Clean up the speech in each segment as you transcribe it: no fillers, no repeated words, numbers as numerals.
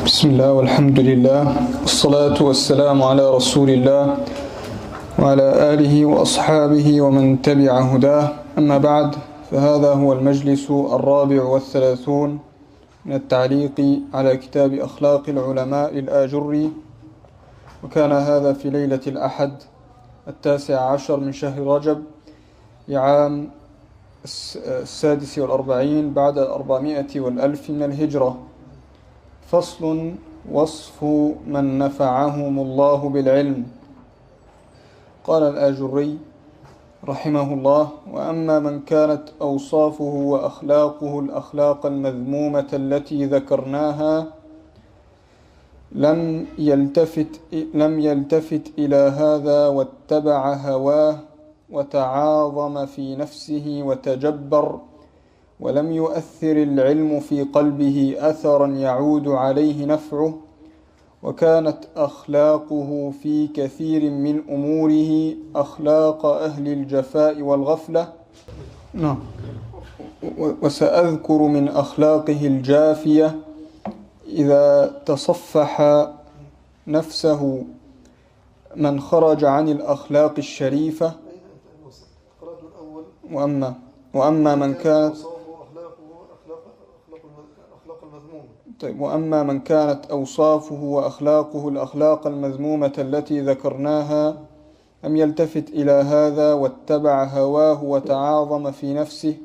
بسم الله والحمد لله والصلاة والسلام على رسول الله وعلى آله وأصحابه ومن تبع هداه. أما بعد، فهذا هو المجلس 34 من التعليق على كتاب أخلاق العلماء للآجري، وكان هذا في ليلة الأحد 19 من شهر رجب لعام 46 بعد 400 والألف من الهجرة. فصل: وصف من نفعهم الله بالعلم. قال الآجري رحمه الله: وأما من كانت أوصافه وأخلاقه الأخلاق المذمومة التي ذكرناها لم يلتفت إلى هذا واتبع هواه وتعاظم في نفسه وتجبر، ولم يؤثر العلم في قلبه أثرا يعود عليه نفعه، وكانت أخلاقه في كثير من أموره أخلاق أهل الجفاء والغفلة. نعم. وسأذكر من أخلاقه الجافية إذا تصفح نفسه من خرج عن الأخلاق الشريفة. وأما من كانت طيب وأما من كانت أوصافه وأخلاقه الأخلاق المذمومة التي ذكرناها لم يلتفت إلى هذا واتبع هواه وتعاظم في نفسه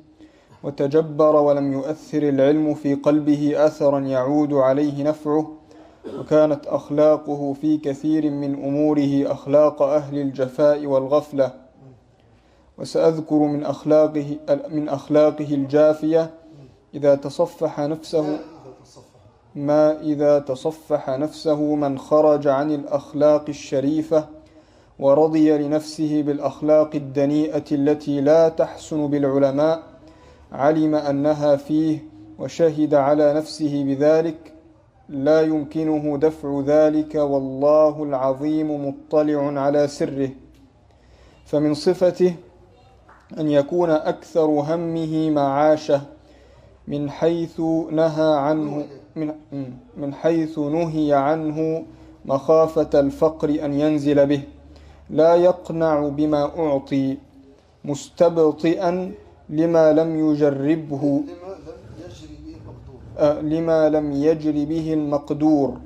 وتجبر، ولم يؤثر العلم في قلبه أثرا يعود عليه نفعه، وكانت أخلاقه في كثير من أموره أخلاق أهل الجفاء والغفلة. وسأذكر من أخلاقه الجافية إذا تصفح نفسه ما إذا تصفح نفسه من خرج عن الأخلاق الشريفة ورضي لنفسه بالأخلاق الدنيئة التي لا تحسن بالعلماء، علم أنها فيه وشهد على نفسه بذلك، لا يمكنه دفع ذلك، والله العظيم مطلع على سره. فمن صفته أن يكون أكثر همه معاشه من حيث نهى عنه من حيث نهي عنه مخافة الفقر أن ينزل به، لا يقنع بما أعطي، مستبطئا لما لم يجربه لما لم يجر به المقدور،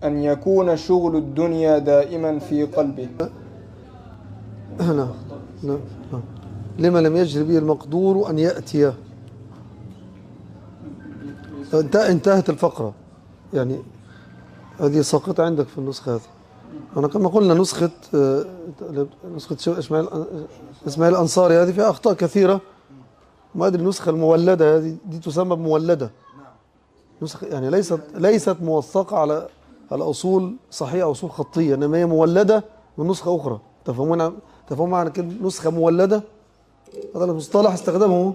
أن يكون شغل الدنيا دائما في قلبه. نعم نعم. لما لم يجر به المقدور أن يأتي. انتهت الفقرة، يعني هذه ساقطة عندك في النسخة هذه. أنا كما قلنا نسخة إسماعيل الأنصاري هذه فيها أخطاء كثيرة. ما أدري النسخة المولدة هذه دي تسمى بمولدة، نسخة يعني ليست موثقة على أصول صحيحة، أصول خطية، إنما هي مولدة من نسخة أخرى. تفهمون معنى كلمة نسخة مولدة؟ هذا المصطلح استخدمه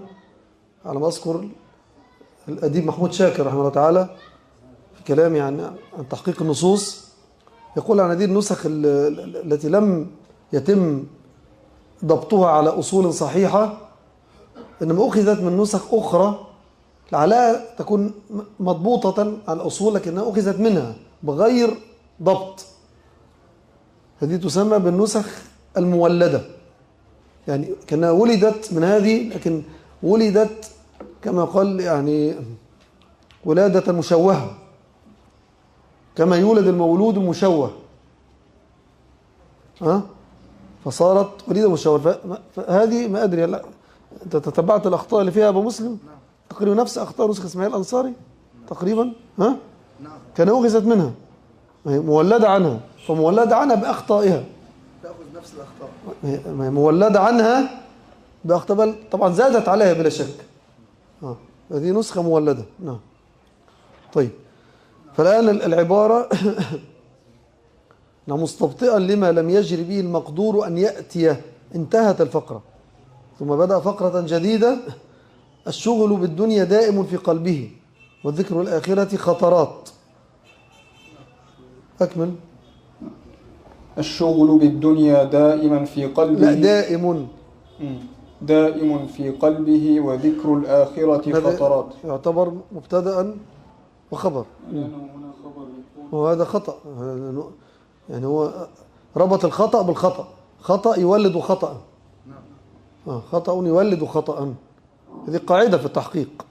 على ما أذكر الأديب محمود شاكر رحمه الله تعالى في كلامه عن تحقيق النصوص، يقول عن هذه النسخ التي لم يتم ضبطها على أصول صحيحة، إنما أخذت من نسخ أخرى لعلها تكون مضبوطة على الأصول، لكنها أخذت منها بغير ضبط. هذه تسمى بالنسخ المولدة، يعني كأنها ولدت من هذه، لكن ولدت كما قال يعني ولادة مشوهة، كما يولد المولود مشوه، فصارت وليدة مشوهة. فهذه ما أدري، لا أنت تتبعت الأخطاء اللي فيها أبو مسلم؟ تقريبا نفس أخطاء نسخة إسماعيل الأنصاري تقريبا، ها؟ كان أخذت منها، مولدة عنها، فمولدة عنها بأخطائها، تأخذ نفس الأخطاء، مولدة عنها بأخطاء، طبعا زادت عليها بلا شك. هذه نسخة مولدة. نعم. طيب، فالآن العبارة مستبطئا لما لم يجري به المقدور أن يأتي، انتهت الفقرة. ثم بدأ فقرة جديدة: الشغل بالدنيا دائم في قلبه وذكر الآخرة خطرات. أكمل. الشغل بالدنيا دائما في قلبه، لا دائم، دائم في قلبه وذكر الآخرة خطرات. يعتبر مبتدأ وخبر. لأنه هنا خبر. وهذا خطأ، يعني هو ربط الخطأ بالخطأ، خطأ يولد خطأ. خطأ يولد خطأ، هذه قاعدة في التحقيق.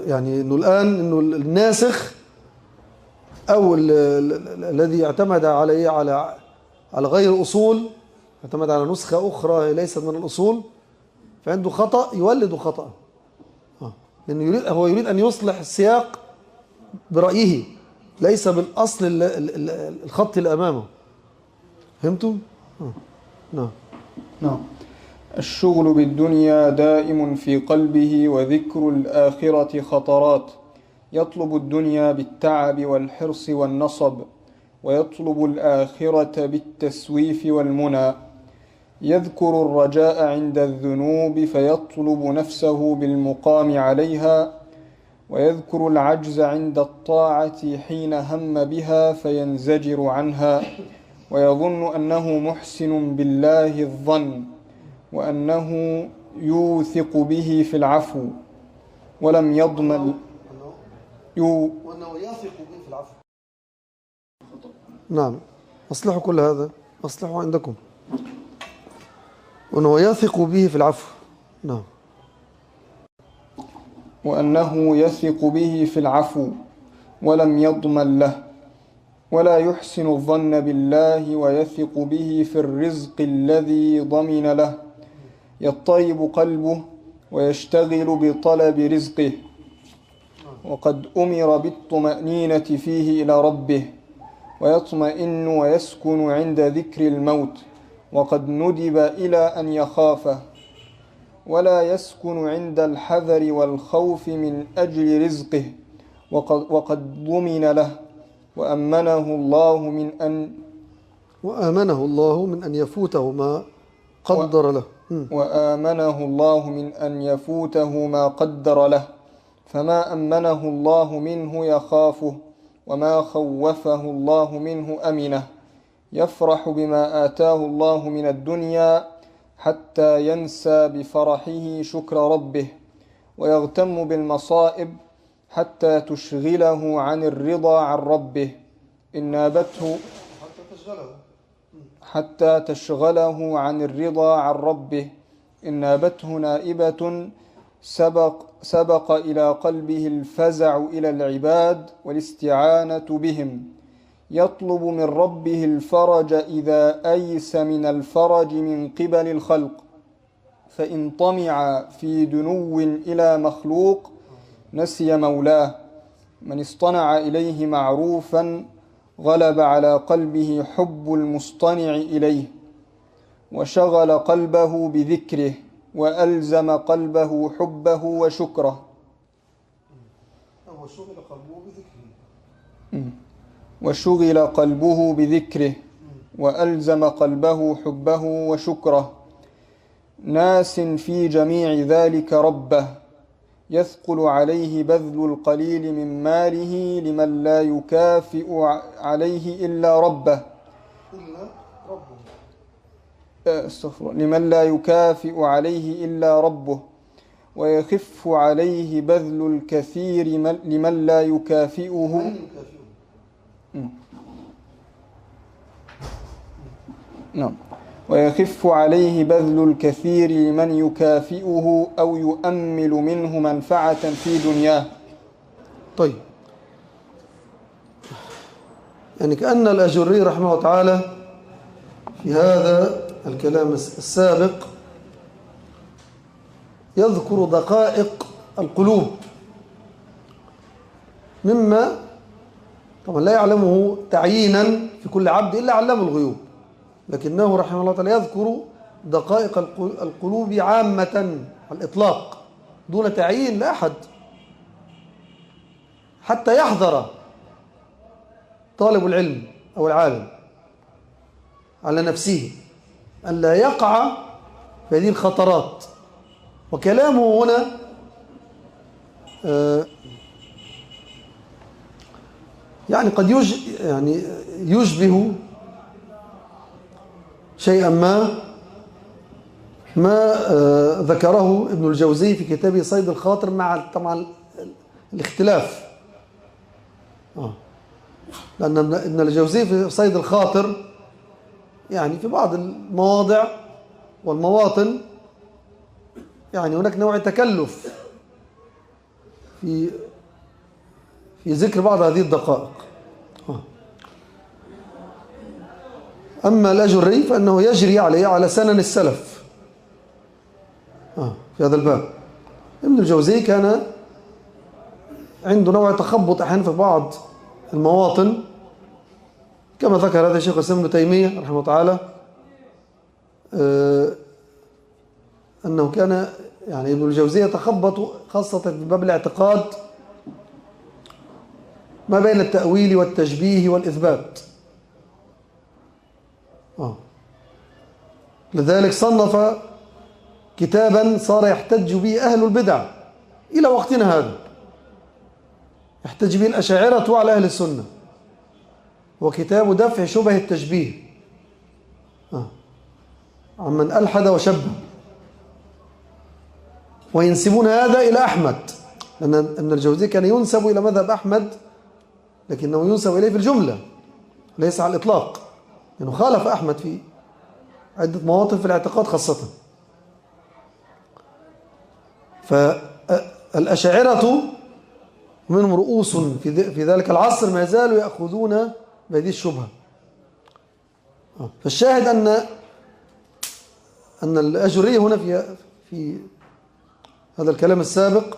يعني إنه الآن إنه الناسخ أو الذي اعتمد على على غير أصول، اعتمد على نسخة أخرى ليست من الأصول، فعنده خطأ يولد خطأ. لأنه هو يريد أن يصلح السياق برأيه ليس بالأصل الخط اللي أمامه. فهمتم؟ نعم. نعم. الشغل بالدنيا دائم في قلبه، وذكر الآخرة خطرات. يطلب الدنيا بالتعب والحرص والنصب، ويطلب الآخرة بالتسويف والمنى. يذكر الرجاء عند الذنوب فيطلب نفسه بالمقام عليها، ويذكر العجز عند الطاعة حين هم بها فينزجر عنها، ويظن أنه محسن بالله الظن، وأنه يوثق به في العفو، ولم يضمن وأنه يثق به في العفو. نعم، أصلحوا كل هذا، أصلحوا عندكم. وأنه يثق به في العفو. نعم. وأنه يثق به في العفو ولم يضمن له، ولا يحسن الظن بالله ويثق به في الرزق الذي ضمن له. يضطرب قلبه ويشتغل بطلب رزقه، وقد أمر بالطمأنينة فيه إلى ربه، ويطمئن ويسكن عند ذكر الموت، وقد ندب إلى أن يخافه، ولا يسكن عند الحذر والخوف من أجل رزقه، وقد ضمن له، وأمنه الله من أن يفوته ما قدر له. وآمنه الله من أن يفوته ما قدر له، فما أمنه الله منه يخافه، وما خوفه الله منه أمنه. يفرح بما آتاه الله من الدنيا حتى ينسى بفرحه شكر ربه، ويغتم بالمصائب حتى تشغله عن الرضا عن ربه. إن نابته حتى تشغله عن الرضا عن ربه. إن نابته نائبة سبق إلى قلبه الفزع إلى العباد والاستعانة بهم. يطلب من ربه الفرج إذا أيس من الفرج من قبل الخلق، فإن طمع في دنو إلى مخلوق نسي مولاه. من اصطنع إليه معروفا غلب على قلبه حب المصطنع إليه، وشغل قلبه بذكره، وألزم قلبه حبه وشكره. وشغل قلبه بذكره وألزم قلبه حبه وشكره. ناس في جميع ذلك ربه، يثقل عليه بذل القليل من ماله لمن لا يكافئ عليه إلا ربه. لمن لا يكافئ عليه إلا ربه، ويخف عليه بذل الكثير لمن لا يكافئه. نعم. ويخف عليه بذل الكثير لمن يكافئه أو يؤمل منه منفعة في دنياه. طيب، يعني كأن الأجري رحمه الله تعالى في هذا الكلام السابق يذكر دقائق القلوب، مما طبعا لا يعلمه تعيينا في كل عبد إلا علم الغيوب، لكنه رحمه الله تعالى يذكر دقائق القلوب عامة على الإطلاق دون تعيين لأحد، حتى يحذر طالب العلم أو العالم على نفسه أن لا يقع في هذه الخطرات. وكلامه هنا يعني قد يشبه شيئا ما ذكره ابن الجوزي في كتابه صيد الخاطر، مع طبعا الاختلاف. لأن ابن الجوزي في صيد الخاطر يعني في بعض المواضع والمواطن يعني هناك نوع تكلف في ذكر بعض هذه الدقائق. أما الأجري فإنه يجري عليه على سنن السلف في هذا الباب. ابن الجوزي كان عنده نوع تخبط أحيانا في بعض المواطن، كما ذكر هذا الشيخ الإسلام ابن تيمية رحمه الله تعالى، أنه كان يعني ابن الجوزي يتخبط خاصة في باب الاعتقاد ما بين التأويل والتشبيه والإثبات. لذلك صنف كتابا صار يحتج به أهل البدع إلى وقتنا هذا، يحتج به الأشاعرة على أهل السنة، وكتاب دفع شبه التشبيه عمن ألحد وشبه، وينسبون هذا إلى أحمد، لأن ابن الجوزي كان ينسب إلى مذهب أحمد، لكنه ينسب إليه في الجملة ليس على الإطلاق، لأنه خالف أحمد في عدة مواطن في الاعتقاد خاصة. فالأشاعرة منهم رؤوس في ذلك العصر ما زالوا يأخذون بهذه الشبهة. فالشاهد أن الأجري هنا في هذا الكلام السابق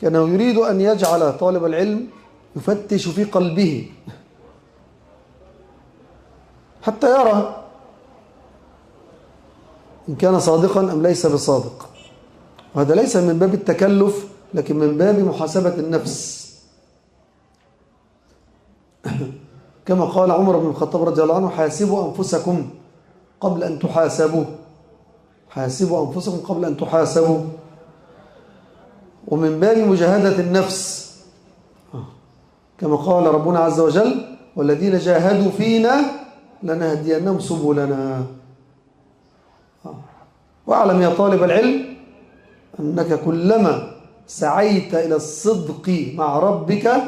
كأنه يريد أن يجعل طالب العلم يفتش في قلبه حتى يرى إن كان صادقا أم ليس بصادق. وهذا ليس من باب التكلف، لكن من باب محاسبة النفس، كما قال عمر بن الخطاب رضي الله عنه: حاسبوا أنفسكم قبل أن تحاسبوا، حاسبوا أنفسكم قبل أن تحاسبوا. ومن باب مجاهدة النفس، كما قال ربنا عز وجل: والذين جاهدوا فينا لنهدينهم سبلنا. واعلم يا طالب العلم أنك كلما سعيت إلى الصدق مع ربك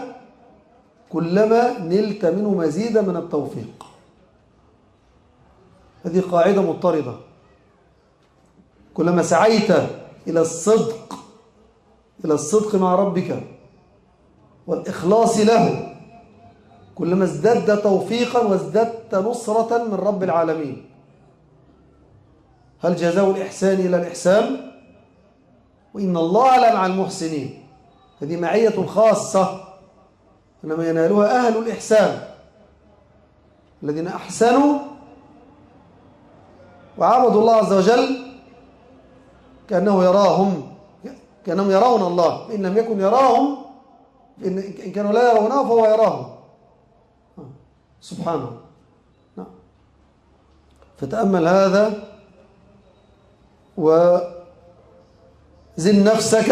كلما نلت منه مزيدا من التوفيق. هذه قاعدة مضطردة، كلما سعيت إلى الصدق، إلى الصدق مع ربك والإخلاص له، كلما ازددت توفيقا وازددت نصرة من رب العالمين. هل جزاء الإحسان إلى الإحسان؟ وإن الله لمع المحسنين. هذه معية خاصة إنما ينالها أهل الإحسان الذين أحسنوا وعبدوا الله عز وجل كأنه يراهم، كأنهم يرون الله. إن لم يكن يراهم، إن كانوا لا يرونه فهو يراهم سبحانه. نعم. فتأمل هذا وزن نفسك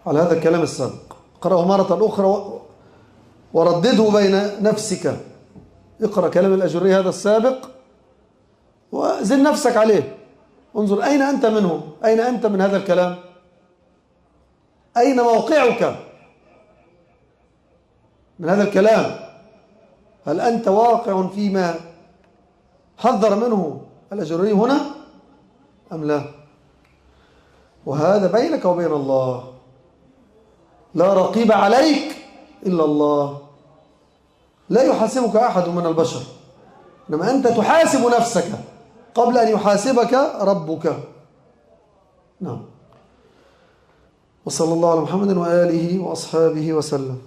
على هذا الكلام السابق، اقرأه مرة أخرى وردده بين نفسك. اقرأ كلام الأجري هذا السابق وزن نفسك عليه، انظر أين أنت منه، أين أنت من هذا الكلام، أين موقعك من هذا الكلام، هل أنت واقع فيما حذر منه الأجري هنا أم لا؟ وهذا بينك وبين الله، لا رقيب عليك إلا الله، لا يحاسبك أحد من البشر، إنما أنت تحاسب نفسك قبل أن يحاسبك ربك. نعم. وصلى الله على محمد وآله وأصحابه وسلم.